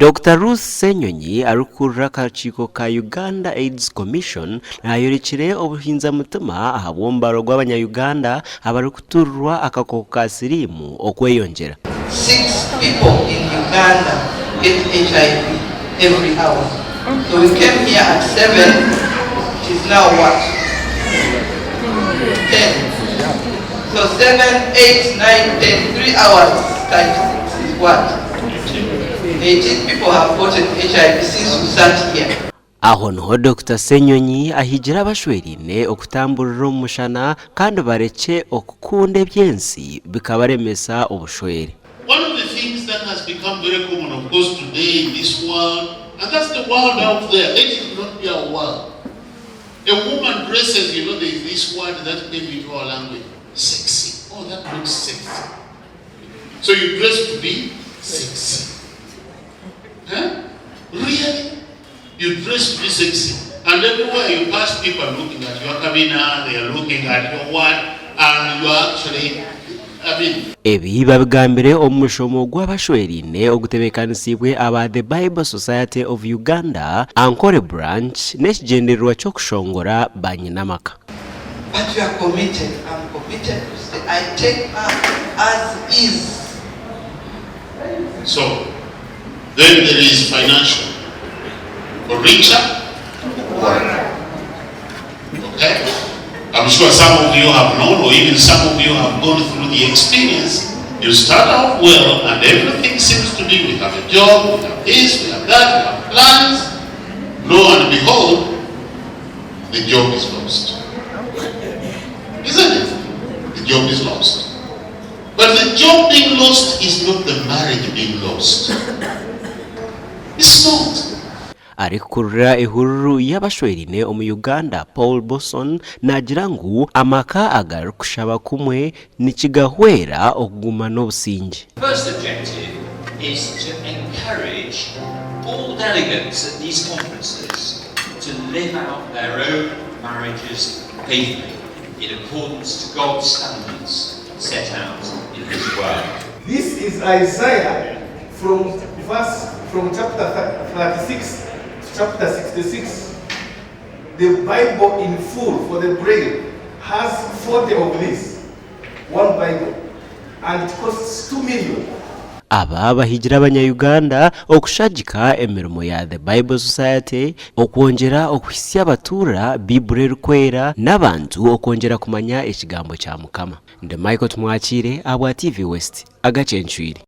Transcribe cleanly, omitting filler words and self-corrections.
Dokita Ruth Ssenyonyi arikukurira akakiiko ka Uganda AIDS Commission ayorekire obuhinza-mutima ahabw'omubaro gw'abanya-Uganda abarikuturirwa akakooko ka siriimu okweyongyera. Six people in Uganda get HIV every hour. So we came here at 7, it is now what? 10. So 7, 8, 9, 10, 3 hours times 6 is what? 18 people have gotten HIV since we sat here. Aho niho Dokita Ssenyonyi ahigire abashweraine okutamburira omu mushana kandi barekye okukunda eby'ensi bikabaremesa obushwere. One of the things that has become very common of course today in this world and that's the world out there, let it not be our world. A woman dresses, you know there is this word that came into our language, sexy. Oh, that looks sexy. So you dress to be sexy. Huh? Really? You dress to be sexy. And everywhere you pass, people are looking at your kabina, they are looking at your what, and you are actually, I mean, Ebi babigambire omu mushomo gw'abashweraine ogutebeekanisiibwe aba The Bible Society of Uganda, Ankole Branch n'ekigyendererwa ky'okushongora banyinamaka. But you are committed, I'm committed to stay, I take her as is. So, then there is financial. For richer, poorer. Okay? I'm sure some of you have known, or even some of you have gone through the experience. You start off well, and everything seems to be we have a job, we have this, we have that, we have plans. Lo and behold, the job is lost. Isn't it? The job is lost. But the job being lost is not the marriage being lost. It's not. Arikukurira ehururu y'abashweraine omu Uganda, Paul Bosson naagira ngu amaka agarikushaba kumwe nikigahwera okuguma n'obusingye. First objective is to encourage all delegates at these conferences to live out their own marriages faithfully in accordance to God's standards set out in his word. This is Isaiah from verse from chapter 36 to chapter 66. The Bible in full for the braille has 40 of these, one Bible, and it costs 2 million. Aba bahigire abanya-Uganda okushagika emirimo ya The Bible Society, okwongyera okuhitsya abatuura Baiburi erikwera n'abantu okwongyera kumanya ekigambo kya Mukama. Ndi Michael Tumwakiire ahabwa TV West, agacencwire.